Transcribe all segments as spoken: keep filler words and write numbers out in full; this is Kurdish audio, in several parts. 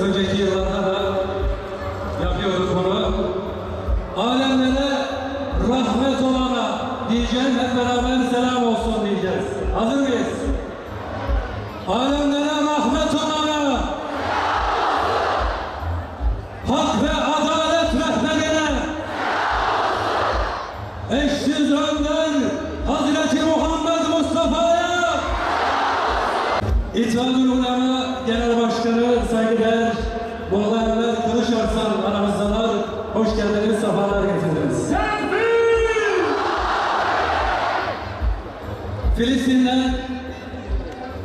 Önceki yıllarda da yapıyorduk bunu. Alemlere rahmet olana diyeceğim, hep beraber selam olsun diyeceğiz. Hazır mıyız? Alemlere rahmet olana, hak ve adalet rehberine, eşsiz önder Hazreti Muhammed Mustafa'ya, İttihatül Ulema Genel Başkanı, saygıdeğer Molla Enver Kılıçarslan aramızdalar. Hoş geldiniz, sefalar getirdiniz. Filistin'den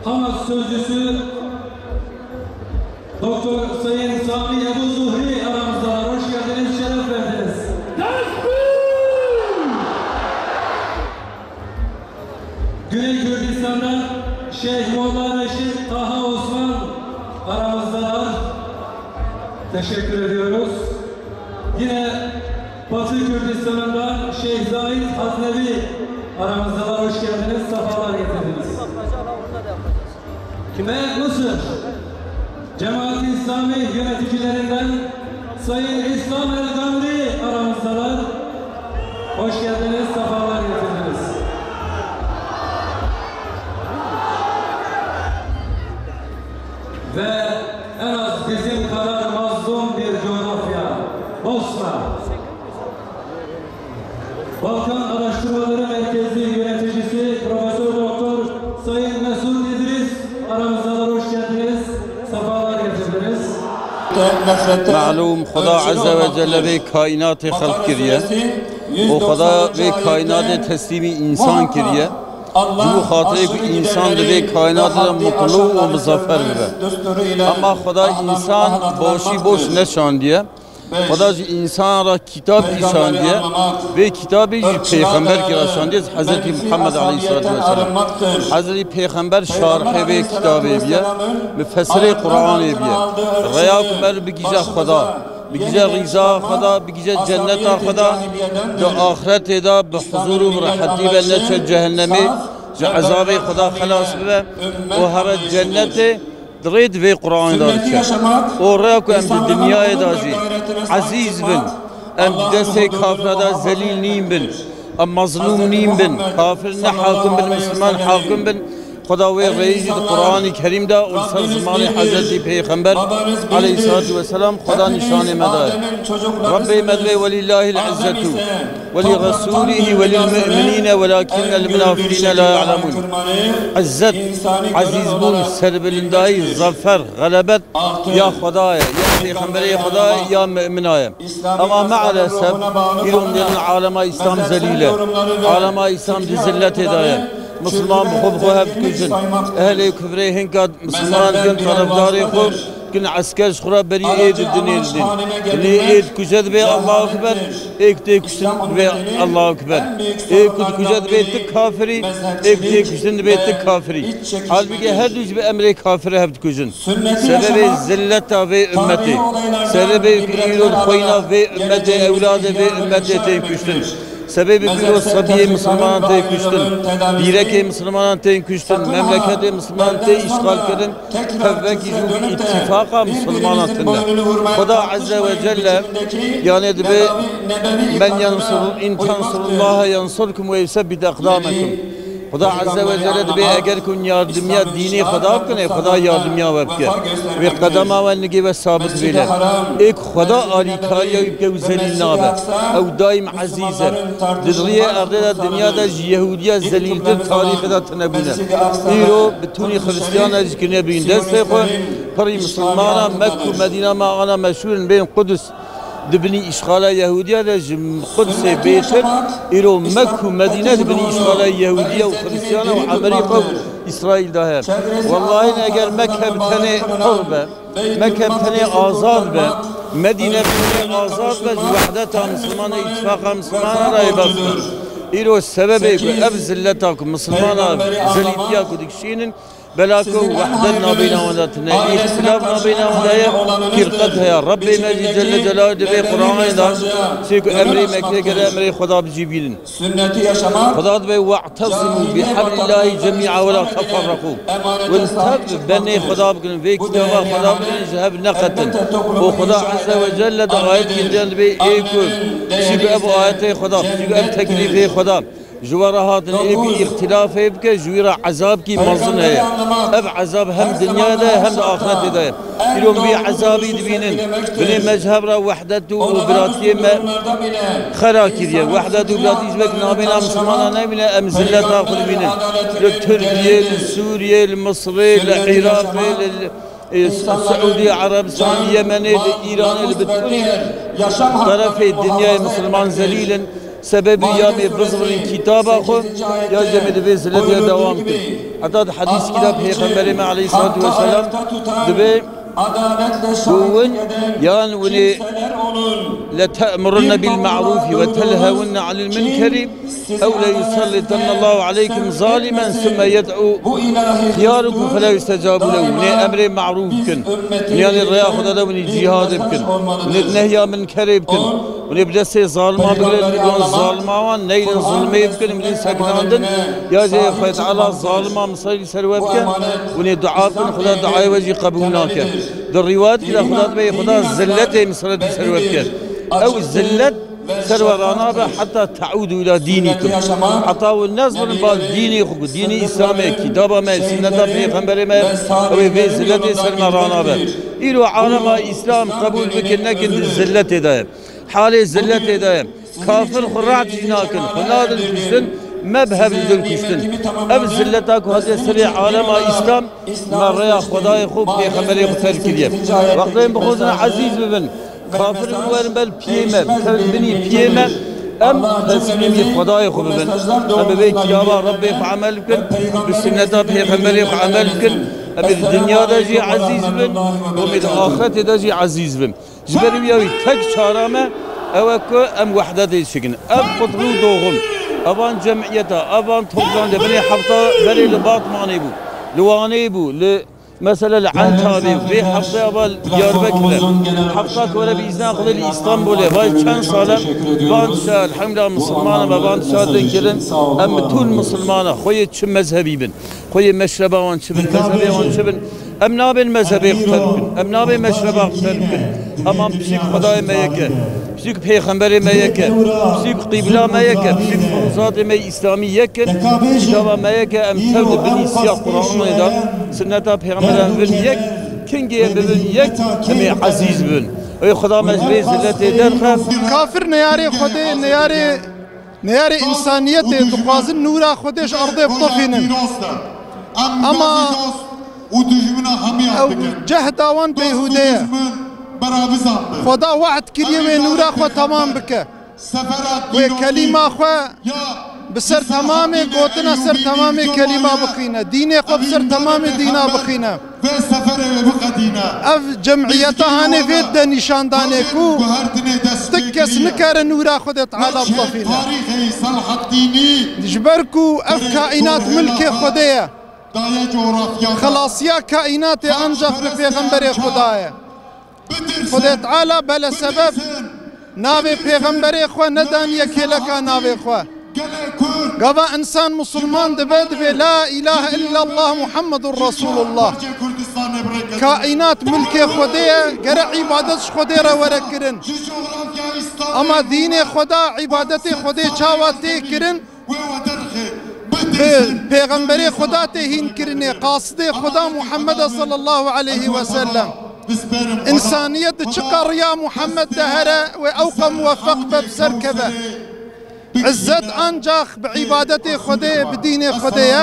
Hamas sözcüsü Doktor Sayın Sami Ebu Zuhri aramızdalar. Hoş geldiniz, şeref verdiniz. Güney Kürdistan'dan Şeyh Molla Reşit Taha Osman aramızdalar. Teşekkür ediyoruz. Yine Batı Kürdistan'ından Şeyh Zahid Haznevi aramızdalar. Hoş geldiniz, sefalar getirdiniz. Ve Mısır Cemaat-i İslami yöneticilerinden Sayın İslam El Gamri aramızdalar. Hoş geldiniz, sefalar getirdiniz. Ve en az bizim kadar mazlum bir coğrafya, Bosna. Balkan Araştırmaları Merkezi yöneticisi Profesör Doktor Sayın Mesut İdris aramızdalar, hoş geldiniz, sefalar getirdiniz. Melûm, Xuda Ezze ve Celle vê kaînatê xelq kiriye û Xuda vê kaînatê teslîmî însan kiriye. Ji bo xatirê ku însan di vê kaînatê de mutlu û muzaffer bibe. Ema Xuda însan boşî boş neşandiye. Xuda ji însan re kitab kî şandiye. Vê kitabê jî pêxember kî re şandiye, Hezretî Muhammed aleyhissalatu vesselam. Hezretî Pêxember şarhê vê kitabê biye, mufessirê Quranê biye. Rêya ku me bigihîje Xuda, bigihîje rîza Xuda, bigihîje cenneta Xuda, di axretê de bi huzûr û bi rehetî ve neçe cehennemê, ji ezabê Xuda xelas bibe û here cennetê. Di rê di vê Quranê de diçe. Û rêya ku em di dinyayê de jî ezîz bin, em di destê kafira de zelîl nîn bin, em mezlûm nîn bin, kafir ne hakim bin, misliman hakim bin. Xuda wê rêyî jî di Quranî Kerîm de û li ser zimanê Hezretî Pêxember aleyhissalatu vesselam Xuda nîşanê me daye. Rebbê me divê, "Welillahil izzetu." Welî Resûlîhî welîl mu'minîne welâkinnel munafîqîne la ya'lemûn. Îzzet, ezîzbûn, serbilindayî, zafer, xelebet ya Xweda ye, ya Pêxemberê Xweda ye, ya mu'mina ye. Ema mealesef, îro em dibînin alema Îslam zelîl e. Alema Îslam di zilletê de ye. Misilman bi xwe bi xwe hev dikujin. Ehlê kufrê hinka misilman dikin terefdarê xwe. Kin esker ji xwe re berî ê di dinê didin. Lê ê dikuje dibê Allahu Ekber, ê ku tê kuştin dibê Allahu Ekber. Ê ku dikuje dibê tu kafirî, ê ku tê kuştin dibê tu kafirî. Halbûkî her du jî bi emrê kafirê hev dikujin. Sebebê zilleta vê ummetê. Sebebê ku îro xweyna vê ummetê, ewladê vê ummetê tên kuştin. Sebebê ku îro sebiyê misilmanan tên kuştin. Dîrekê misilmanan tên kuştin. Memleketê misilmanan tê îşxal kirin. Tevvekî jû bi îtîfaqa misilmanan tune. Xuda Ezze ve Celle, yanê dibe, "Men yansur-, in tansurullaha yansurkum ve yusebbit ekdamekum." Xuda Ezze ve Celle dibe, eger ku yardimiya dînê Xuda bikine, Xuda yardimiya we bike. Wê qedema we nigê we sabit bêle. Ê ku Xuda alîkariya wî bike û zelîl nabe. Ew daîm ezîz e. Di riyê erdê de, dinya de ji Yehûdiya zelîltir tarîxê de tune bûne. Îro bi tûnî Xiristiyana jî kirine bîn destê xwe, pirî misilmana Mek û Medîna me ana meşhûr in bên Qudus. Di binî îşxala Yehûdiya de ji Qudusê bêtir, îro Mek û Medîne di binî îşxala Yehûdiya û Xiristiyana û emirî xwe û Îsraîl de heye. Wellahî eger Mekke bi tenê hur be, Mekke bi tenê azad be, Medîne bi tenê azad be, ji wehdeta misilmana, îtifaqa misilmana re ê bes be. Îro sebebê ku ev zilleta ku misilmana, zelîtiya ku dikişînin, Bela ku wehdet nabeyna wan de tune, îxtilaf nabeyna wan de ye, firqet heye. Rebbê me jî Celle Celaluhu di vê Qur'anê de, çê ku emrê me kire, gere emrê Xweda bi cî bînin. Xweda dibe, "We'tesimu bi hablillahi cemî'a ve la teferreqû." Hûn tev benê Xweda bikin, vê kitaba Xweda bikin, ji hev neqetin. Û Xweda Azze ve Celle di ayetê din dibe, ê ku, çê ku ev ayetê Xweda, çê ku ev teklîfê Xweda ji we re hatin, ê ku îxtilafê bike, ji wî re ezabkî mezin heye. Ev ezab hem dinyayê de ye, hem de axretê de ye. Îro em vî ezabî dibînin. Binê mezheb re wehdet û biratiyê me xera kiriye. Wehdet û biratî ji ber nabêna misilmana nebîne, em zilleta xwe dibînin. Li Tirkiyê, li Sûriyê, li Misirê, li Iraqê, li, li, ê, Siûdî Erebistan, Yemenê, li Îranê, li bitirî terefê dinyayê misilman zelîl in. Sebebî ya mê bizivrin kitaba xwe, ya jî mê di vê ziletê de dewam kin. Heta di hedîskî de Pêxemberê me aleyhissalatu vesselam dibe ku hûn yan hûnê "lete'murunne bil ma'rufi ve telhewunne anil munkeri ew le yusallitanne Allahu aleykum zalimen sümme yed'u hiyarukum fe la yustecabu lehu." Hûnê emrê ma'ruf bikin. Hûnê yanî rêya Xweda de hûnê cîhadê bikin. Hûnê nehya min kerê bikin. Hûnê bi destê zalima bigirin, li wan zalima wan neynin zulmê bikin, hûnê sekinandin. Ya jî Xwedê Teala zalima misilî ser we bike. Hûnê dua bikin, Xweda duayê we jî qebûl nake. Di rîwayetî de Xweda dibe, Xweda zilletê misilî ser we bike. Ew zillet ser we ranabe heta te'ûdû îlâ dînîkum. Heta hûn nezbûn ba dînê xwe, ku dînê Îslamê, kitaba me, sunneta Pêxemberê me, ew ê vê zilletê ser me ranabe. Îro alema Îslam qebûl bikin nekin di zilletê de ye. Halê zilletê de ye. Kafir xwe rehet jî nakin. Xwe nadin kuştin, me bi hev didin kuştin. Ev zilleta ku hatiye serê alema Îslam, me rêya Xwedayê xwe, Pêxemberê xwe terk kiriye. Wextê em bixwazin ezîz bibin, kafir bi werin ber piyê me, bi binî piyê me, em teslîmî Xwedayê xwe bibin. Em bi vê kitaba Rebbê xwe emel bikin, bi sunneta Pêxemberê xwe emel bikin. Em ê di dinya de jî ezîz bin, em ê di axretê de jî ezîz bin. Ji ber wî ya wî tek çara me ew e ku em wehdetê çêkin. Ev qutb û doxum, evan cemiyeta, evan toplan de binê hefta berê li Batmanê bû, li Wanê bû, li, mesela li Entabê, vê hefte ava li Diyarbekir e. Hefta ku were bi îzna Xwedê li Îstanbulê, vay çend sal e, van dişa, elhamdülillah, misilman e, me van dişa din kirin, em bi tûl misilman e, xwe yê çi mezhebî bin. Xwe yê meşreba wan çi bin, mezhebê wan çi bin. Em nabên mezhebê xwe terk bikin. Em nabên meşreba xwe terk bikin. Em an pişik Xwedayê me yek e. Pişik Pêxemberê me yek e. Pişik qîbla me yek e. Pişik firûzatê me Îslamî yek in. Kitaba me yek e. Em tev di binî siya Qur'anê de, sunneta Pêxemberê em bin yek. Kingê em bibin yek, em ê ezîz bin. Ey Xweda me ji vê zilletê derxe. Kafir neyarê Xwedê, neyarê Neyarê însaniyetê dixwazin nûra Xwedê ji erdê bitifînin. Ama ew cehda wan bêhûde ye. Xweda wehd kiriye wê nûra xwe temam bike. Wê kelîma xwe bi ser temamê gotina ser temamê kelîma bixîne. Dînê xwe bi ser temamê dîna bixîne. Vê seferê wê biqedîne. Ev cemiyeta hanê vê de nîşan danê ku guhertinê dest tu kes nikare nûra Xwedê Teala bitifîne. Tarîxê Selahedînî ji ber ku ev kaînat milkê Xwedê ye. Daye coğrafya. Xelasiya kaînatê ancax bi pêxemberê Xweda ye. Xwedê Teala bele sebeb navê pêxemberê xwe nedaniye kêleka navê xwe. Gava însan musulman dibe, dibê la ilahe illallah Muhammedur Resulullah. Kaînat milkê Xwedê ye, gere îbadet ji Xwedê re were kirin. Ama dînê Xweda, îbadetê Xwedê çawa tê kirin? Bi pêxemberê Xweda tê hîn kirinê, qasidê Xweda Muhammeda sallallahu aleyhi ve sellem. Însaniyet di çi qeriya Muhammed de here wê ewqa muweffeq be, bi ser keve. Îzzet ancax bi îbadetê Xwedê, bi dînê Xwedê ye.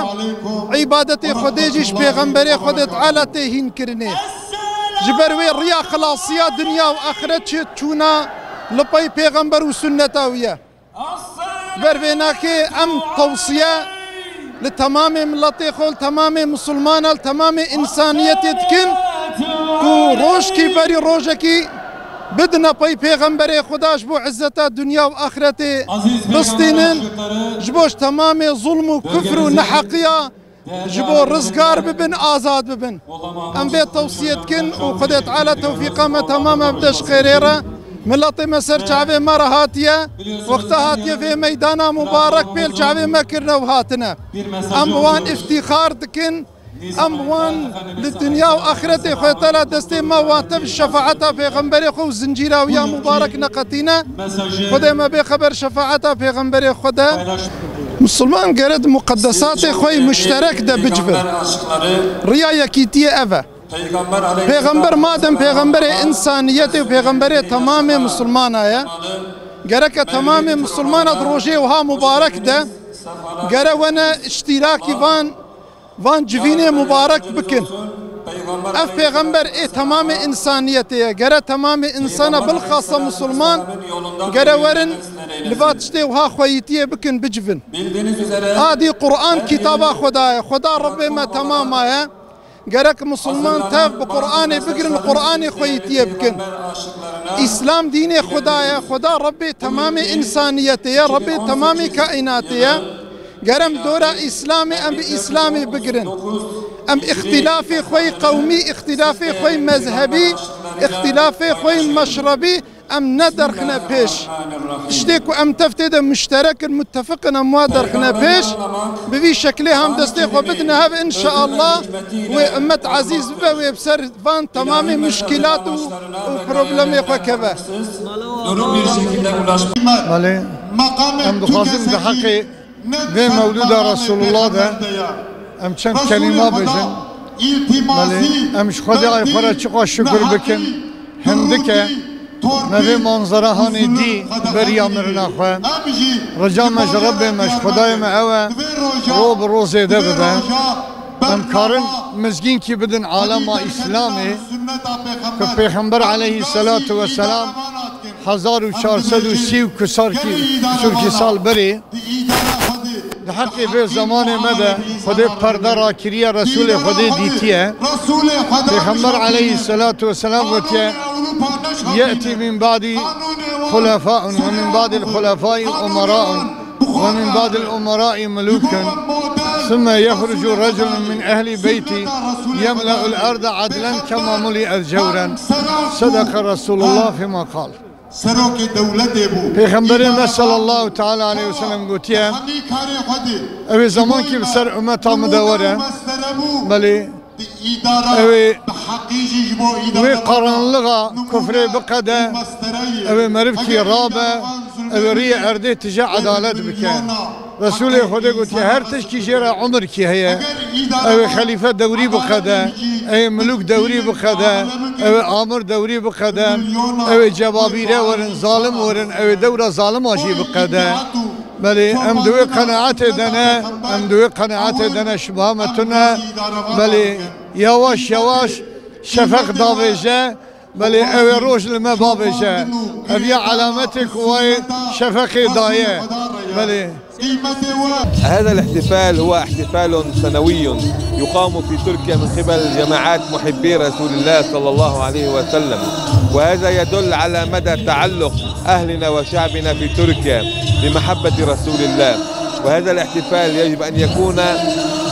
Îbadetê Xwedê jî ji pêxemberê Xwedê Teala tê hîn kirinê. Ji ber wê riya xilasiya dinya û axiret çi çûna li pey pêxember û sunneta wî ye. Ber vê nakê em tewsiye li temamê miletê xwe, li temamê misilmana, li temamê însaniyetê dikin ku rojkî berî rojekî bidine pey pêxemberê Xweda ji bo izzeta dinya û axretê bistînin, ji bo ji temamê zulm û kufr û neheqiya ji bo rizgar bibin, azad bibin. Em vê tewsiye dikin û Xwedê Teala tewfîqa me temam e bide ji xêrê re. Miletê me ser çavê me re hatiye. Wexta hatiye vê meydana mubarek pêl çavê me kirine û hatine. Em bi wan îftîxar dikin. Em bi wan li dinya û axretê Xwedê Teala destê me wan tev şefaeta pêxemberê xwe û zincîra wî ya mubarek neqetîne. Xwedê me bê xeber şefaeta pêxemberê xwe de. Misilman gere di muqeddesatê xwe yî muşterek de bicivin. Riya yekîtiyê ev e. Pêxember madem pêxemberê însaniyetê û pêxemberê temamê misilmana ye, gereke temamê misilmana di rojê wiha mubarek de gere wene îştîrakî van, van civînê mubarek bikin. Ev pêxember ê temamê însaniyetê ye. Gere temamê însana bilxasa misilman gere werin li va tiştê wiha xweyîtiyê bikin, bicivin. Adî Quran kitaba Xweda ye. Xweda Rebbê me temama ye. Gerek misilman tev bi Quranê bigirin, li Quranê xweyîtiyê bikin. Îslam dînê Xweda ye, Xweda Rebbê temamê însaniyetê ye, Rebbê temamê kaînatê ye. Gerem dora Îslamê em bi Îslamê bigirin. Em îxtilafê xwe yî qewmî, îxtilafê xwe yî mezhebî, îxtilafê xwe yî meşrebî, em nederxine pêş. Tiştê ku em tev tê de muşterek in, muttefiq in, em wa derxine pêş. Bi vî şekilê ham destê xwe bidine hev, înşeallah wê ummet ezîz bibe, wê bi ser van temamê muşkîlat û, û problemê xwe keve. Belê, em dixwazin di heqê vê mewlûda Resulullah de em çend kelîma bêjin. Belê, em ji Xwedê ay xwe re çiqas şukir bikin. Hindik e, me vê manzera hanê dî beriya mirina xwe. Rica me ji Rebbê me, ji Xwedayê me ew e, ro bi ro zêde bibe. Em karin mizgînkî bidin alema Îslamê, ku Pêxember aleyhisselatu vesselam hezar û çar sed û sî û kusarkî, kusûrkî sal berê, di heqê vê zemanê me de Xwedê perde rakiriye, Resûlê Xwedê dîtiye. Pêxember aleyhisselatu vesselam gotiye, "Ye'tî min ba'dî xulefa'un ve min ba'dil xulefai umeraun ve min ba'dil umerai mulukun. Sümme yehrucu reculun min ehli beyti yemle'ul arda adlen kema muli'et cewren." Sedaka Resulullah fîma kal. Serokê dewletê bû. Pêxemberê me sallallahu teala aleyhi ve sellem gotiye, "Ew ê zemankî bi ser ummeta min de were." Belê, ew ê wê qaranlixa kufrê biqede, ew ê merivkî rabe, ew ê riyê erdê tije edalet bike. Resûlê Xwedê gotiye, her tişkî jê re umrkî heye. Ew ê xelîfe dewrî biqede, ew ê milûk dewrî biqede, ew ê amir dewrî biqede, ew ê cebabîre werin, zalim werin, ew ê dewra zalima jî biqede. Belê, em di wê qenaetê de ne, em di wê qenaetê de ne, şibaha me tune. Belê, yawaş yawaş şefeq davêje. Belê, ew ê roj li me bavêje. Ev ya alametê ku wayê şefeqê daye. Belê. هذا الاحتفال هو احتفال سنوي يقام في تركيا من قبل جماعات محبي رسول الله صلى الله عليه وسلم، وهذا يدل على مدى تعلق أهلنا وشعبنا في تركيا بمحبة رسول الله. وهذا الاحتفال يجب أن يكون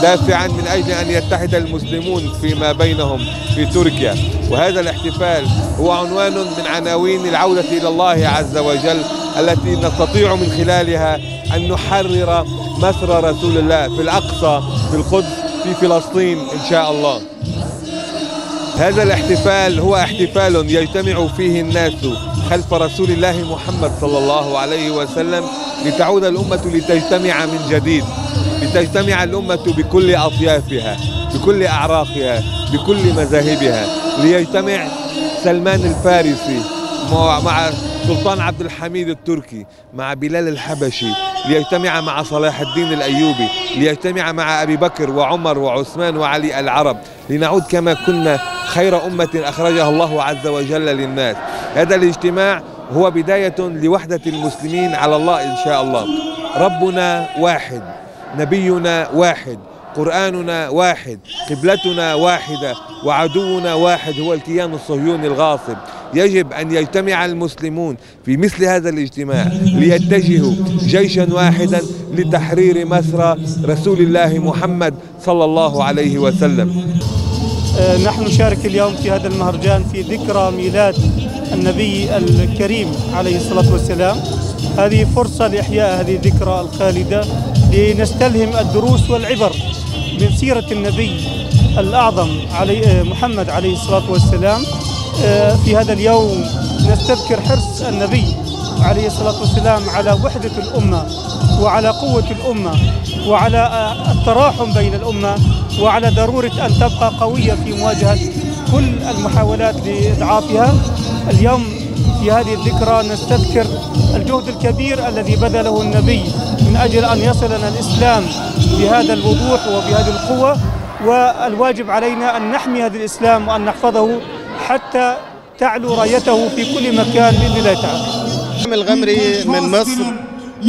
دافعا من أجل أن يتحد المسلمون فيما بينهم في تركيا. وهذا الاحتفال هو عنوان من عناوين العودة إلى الله عز وجل، التي نستطيع من خلالها أن نحرر مسرى رسول الله في الأقصى، في القدس، في فلسطين إن شاء الله. هذا الاحتفال هو احتفال يجتمع فيه الناس خلف رسول الله محمد صلى الله عليه وسلم، لتعود الأمة لتجتمع من جديد، لتجتمع الأمة بكل أطيافها، بكل أعراقها، بكل مذاهبها، ليجتمع سلمان الفارسي مع، مع سلطان عبد الحميد التركي، مع بلال الحبشي، ليجتمع مع صلاح الدين الأيوبي، ليجتمع مع أبي بكر وعمر وعثمان وعلي العرب، لنعود كما كنا خير أمة أخرجها الله عز وجل للناس. هذا الاجتماع هو بداية لوحدة المسلمين على الله إن شاء الله. ربنا واحد، نبينا واحد، قرآننا واحد، قبلتنا واحدة، وعدونا واحد هو الكيان الصهيوني الغاصب. يجب أن يجتمع المسلمون في مثل هذا الاجتماع ليتجهوا جيشا واحدا لتحرير مسرى رسول الله محمد صلى الله عليه وسلم. آه، نحن نشارك اليوم في هذا المهرجان في ذكرى ميلاد النبي الكريم عليه الصلاة والسلام. هذه فرصة لإحياء هذه الذكرى الخالدة، لنستلهم الدروس والعبر من سيرة النبي الأعظم علي-، آه، محمد عليه الصلاة والسلام. آه، في هذا اليوم نستذكر حرص النبي عليه الصلاة والسلام على وحدة الأمة وعلى قوة الأمة وعلى، آه، التراحم بين الأمة وعلى ضرورة أن تبقى قوية في مواجهة كل المحاولات لإضعافها. اليوم في هذه الذكرى نستذكر الجهد الكبير الذي بذله النبي من أجل أن يصلنا الإسلام بهذا الوضوح وبهذه القوة، والواجب علينا أن نحمي هذا الإسلام وأن نحفظه حتى تعلو رايته في كل مكان بإذن الله تعالى. الغمري من مصر،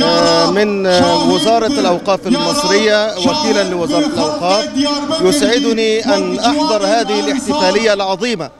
آه، من، آه، وزارة الأوقاف المصرية، وكيلا لوزارة الأوقاف. يسعدني أن أحضر هذه الاحتفالية العظيمة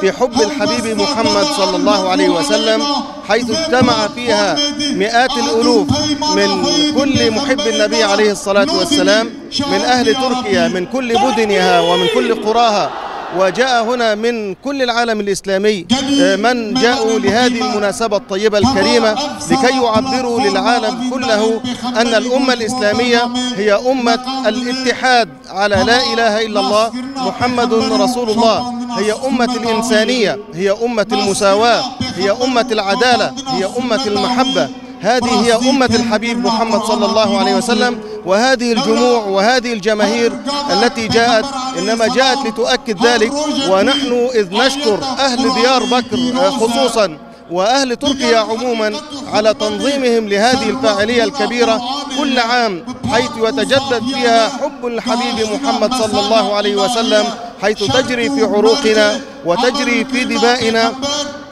في حب الحبيب محمد صلى الله عليه وسلم، حيث اجتمع فيها مئات الألوف من كل محب النبي عليه الصلاة والسلام، من أهل تركيا، من كل مدنها ومن كل قراها، وجاء هنا من كل العالم الإسلامي، آه، من جاءوا لهذه المناسبة الطيبة الكريمة لكي يعبروا للعالم كله أن الأمة الإسلامية هي أمة الاتحاد على لا إله إلا الله محمد رسول الله، هي أمة الإنسانية، هي أمة المساواة، هي أمة العدالة، هي أمة المحبة. هذه هي أمة الحبيب محمد صلى الله عليه وسلم. وهذه الجموع وهذه الجماهير التي جاءت إنما جاءت لتؤكد ذلك. ونحن إذ نشكر أهل ديار بكر، آه، خصوصا وأهل تركيا عموما على تنظيمهم لهذه الفاعلية الكبيرة كل عام، حيث يتجدد فيها حب الحبيب محمد صلى الله عليه وسلم، حيث تجري في عروقنا وتجري في دمائنا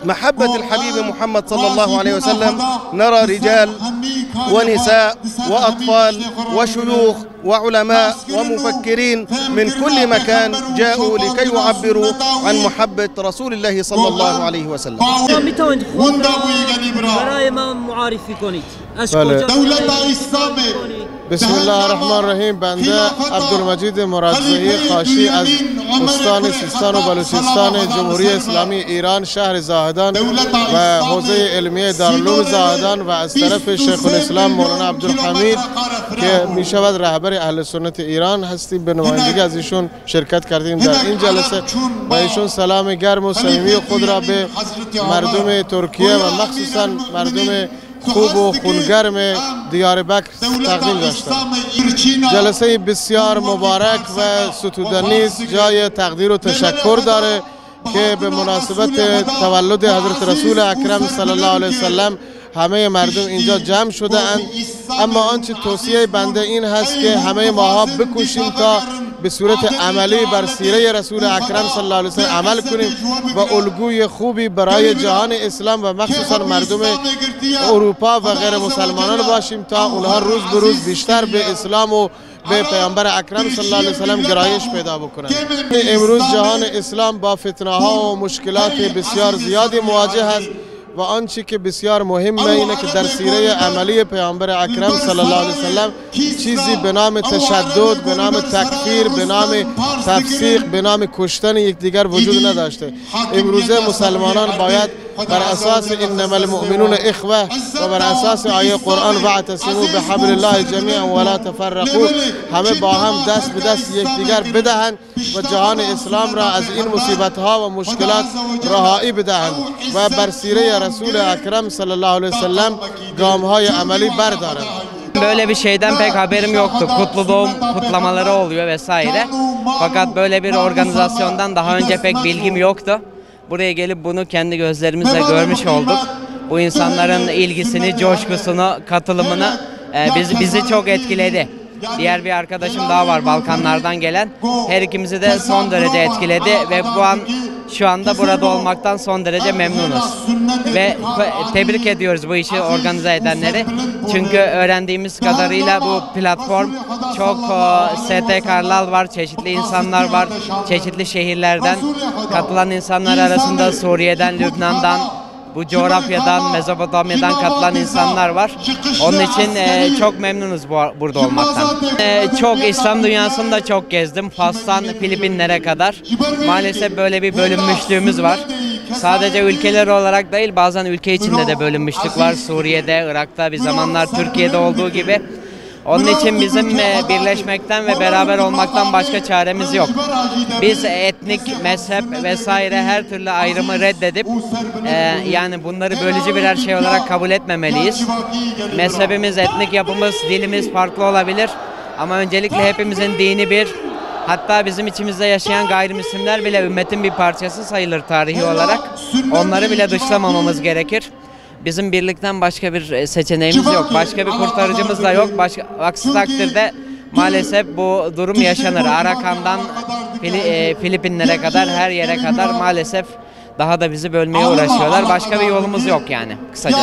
محبة الحبيب محمد صلى الله عليه وسلم. نرى رجال ونساء وأطفال وشيوخ وعلماء ومفكرين من كل مكان جاءوا لكي يعبروا عن محبة رسول الله صلى الله عليه وسلم. می‌توانید خود را برای ما معرفی کنید؟ از بله. کجا؟ دولت اسلام بسم الله الرحمن الرحیم. بنده عبدالمجید مرادزئی خاشی از استان سیستان و بلوچستان جمهوری اسلامی ایران، شهر زاهدان و حوزه علمیه دارالعلوم زاهدان و از طرف شیخ الاسلام مولانا عبدالحمید که می‌شود رهبر اهل سنت ایران هستیم، به نمایندگی از ایشون شرکت کردیم در این جلسه و ایشون سلام گرم و صمیمی خود را به مردم ترکیه و مخصوصاً مردم خوب و خونگرم دیار بکر تقدیم داشتند. جلسهٔ بسیار مبارک و ستودنی است، جای تقدیر و تشکر داره که به مناسبت تولد حضرت رسول اکرم صلی الله علیه وسلم همهٔ مردم اینجا جمع شده اند. اما آنچه توصیهٔ بنده این هست که همهٔ ماها بکوشیم تا به صورت عملی بر سیرهٔ رسول اکرم صلی الله علیه وسلم عمل کنیم و الگوی خوبی برای جهان اسلام و مخصوصاً مردم اروپا و غیر مسلمانان باشیم تا اونها روز به روز بیشتر به اسلام و به پیامبر اکرم صلی الله علیه وسلم گرایش پیدا بکنند. امروز جهان اسلام با فتنه‌ها و مشکلات بسیار زیادی مواجه است و آنچه که بسیار مهمه اینه که در سیرهٔ عملی پیامبر اکرم صلی الله علیه وسلم چیزی به نام تشدد، به نام تکفیر، به نام تفسیق، به نام کشتن یکدیگر وجود نداشته. امروزه مسلمانان باید بر اساس انما المؤمنون اخوه و بر اساس آیهٔ قرآن واعتصموا بحبل الله جميعا ولا تفرقوا، همه با هم دست به دست یکدیگر بدهند و جهان اسلام را از این مصیبت‌ها و مشکلات رهایی بدهند و بر سیرهٔ رسول اکرم صلی الله علیه وسلم گام‌های عملی بردارند. Böyle bir şeyden pek haberim yoktu. Kutlu doğum kutlamaları oluyor vesaire. Fakat böyle bir organizasyondan daha önce pek bilgim yoktu. Buraya gelip bunu kendi gözlerimizle görmüş olduk. Bu insanların ilgisini, coşkusunu, katılımını e, bizi, bizi çok etkiledi. Diğer bir arkadaşım daha var Balkanlardan gelen. Her ikimizi de son derece etkiledi ve bu an şu anda burada olmaktan son derece memnunuz. Ve tebrik ediyoruz bu işi organize edenleri. Çünkü öğrendiğimiz kadarıyla bu platform çok e, S T K'lar var, çeşitli insanlar var, çeşitli şehirlerden katılan insanlar arasında Suriye'den, Lübnan'dan, Bu coğrafyadan, Mezopotamya'dan katılan insanlar var. Onun için e, çok memnunuz bu, burada olmaktan. E, çok İslam dünyasında çok gezdim. Fas'tan Filipinlere kadar. Maalesef böyle bir bölünmüşlüğümüz var. Sadece ülkeler olarak değil, bazen ülke içinde de bölünmüşlük var. Suriye'de, Irak'ta, bir zamanlar Türkiye'de olduğu gibi. Onun için bizim e, birleşmekten ve beraber olmaktan başka çaremiz yok. Biz etnik, mezhep vesaire her türlü ayrımı reddedip, e, yani bunları bölücü birer şey olarak kabul etmemeliyiz. Mezhebimiz, etnik yapımız, dilimiz farklı olabilir. Ama öncelikle hepimizin dini bir. Hatta bizim içimizde yaşayan gayrimüslimler bile ümmetin bir parçası sayılır tarihi olarak. Onları bile dışlamamamız gerekir. Bizim birlikten başka bir e, seçeneğimiz yok. Başka bir kurtarıcımız da yok. Başka, aksi takdirde maalesef bu durum yaşanır. Arakan'dan Fili- e, Filipinlere kadar, her yere kadar maalesef daha da bizi bölmeye uğraşıyorlar. Başka bir yolumuz yok yani, kısaca.